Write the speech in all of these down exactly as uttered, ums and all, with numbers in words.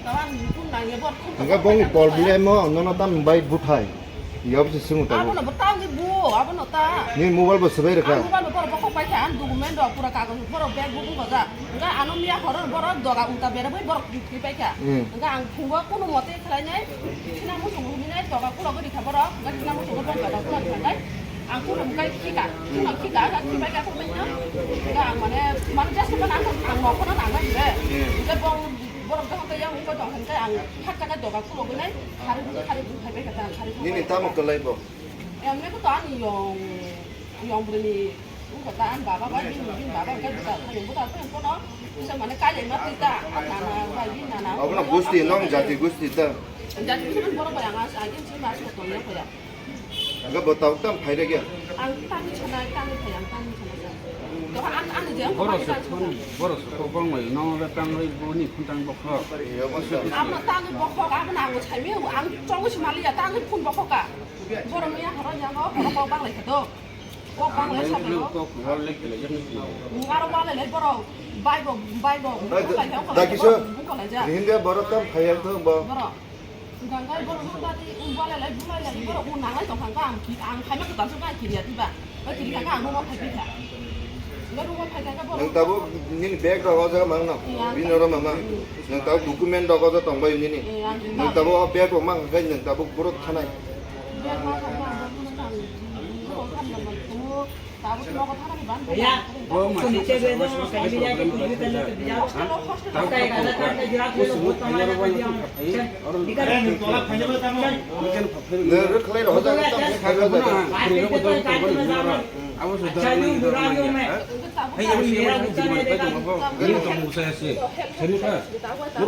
Hingke bongni problem o nono tam bai buthai. Yob se swngo tabuk. Abono bo tangwi buo, abono ta. Ni mobile bo swbai rwkha. Ang mobile bo borok bokhok paikha, ang document rok pura kagoj borok bag bo wngkha ja. Hingke ano miya horo borok doga ulta berabwi borok thwi paikha. Hmm. Hingke ang phungo kuno mote khlainai, sina muchung huminai doga kulo gori kha borok, hingke sina muchung borok doga kulo thangkai. Ang kuno mukai khika, kuno khika, ang khika paikha kok paikha. Hingke ang mane, mane just mane ang, ang nokhono nangnai hingke. Hmm. Hingke bong borok dohor khe yang ungkha tong hingke ang hakchaka doga kulo gwnai, khari khari khai paikha ta, khari khai. Nini tamo kwlai bo? Emne ko to ani yong, yong bwrwini wngkha ta, ani baba bai bini, bini baba hwnkhe bwta thani, bwta thani pono kisa mane kailaima twi ta, ani nana bai bini nana. Obono gusti, nong jati gusti ta? Jati gusti borok bai ang as-, agin se mas ko tongya khoya. Aga bo tau tam phai rege. Ang tani chana, tani phai, ang tani chana sa. To an, an je ang Borok se phai phone, borok se phone bai, no le tang bai boni phone tang bokhok. Amo tani bokhok, amo na ang chai mi, ang chong si mali ya, tani phone bokhok ka. Borok ni horo ya go, borok kok bang lai kha do. Kok bang lai sa do. Kok wal le kele jak ni. Ngaro wal le borok, bai bo, bai bo. Da kisa. Hindia borok tam phai ang thong bo. Borok. Ganggai borok no dati, um, balai lai, bulai lai, borok un nanglai tong kha, ang ki, ang khaima kwtal song kha, kiriya diba? Ba kiri kha, ang room o phai kha. Ba room o phai kha, borok. Nang tabuk nini bag rok o jaga mang no? Iya. Bini oro mama. Nang tabuk document rok o jaga tong bai nini. Iya, ang nang tabuk o bag rok mang kha, nang tabuk borok thanai. Bag ma kha, borok thanai.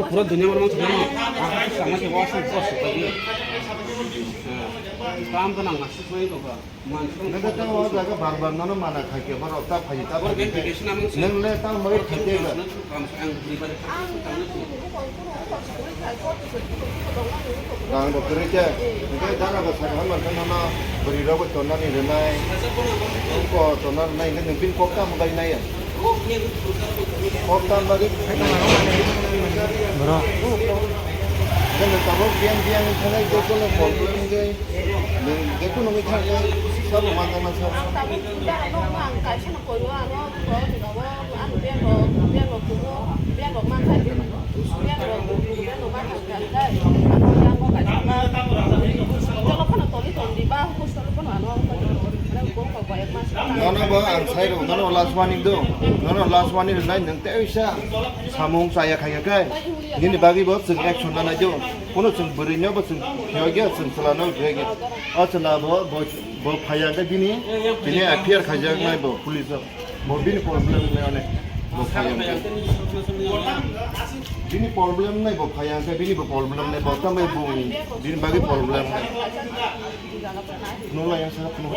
Pura dunia orang. Nang khe tei o jaga bar bar nono mana khai khe borok ta phai ta phai khe. Nang le ta mai khai khe ba. Ang bo kwrwi khe. Hingke jana bo sakha man khe nono bwrwi rok bo tonna ni rwnai. Ko tonna rwnai hingke nang bini kok tamo bai nai ya. Kok tam bagwi. Bro. Nang tabuk biyang biyang thanai khe kono problem khe. Nwng je kunu wngwi thang, sabo manjakna sa. Ang tabuk bera nokno ang kaisa no koyo, ano ko jora o, ano bag rok, bag rok kugo, bag rok mankhai, bag rok, bag rok mankhai, ano yang bo kaisa. Jolo phano toli tong di ba, hostel phano ano ko ko ko ko ek mas. Nono bo ang sai rok, nono last warning do, nono last warning rwnai nwng teisa samung chaya khai khe, nini bagwi bo chwng action nanai do. Kunu chwng bwrwi no bo chwng phiyok ya, chwng chwla no phiyok ya. O chwla bo, bo, bo phaiya khe bini, bini F I R khaijaknai bo police o. Bo bini problem nai onek. Bo phaiya khe. Bini problem nai bo phaiya khe, bini bo problem nai bo tambai bo bini bagwi problem nai. Nula yang sa kunu.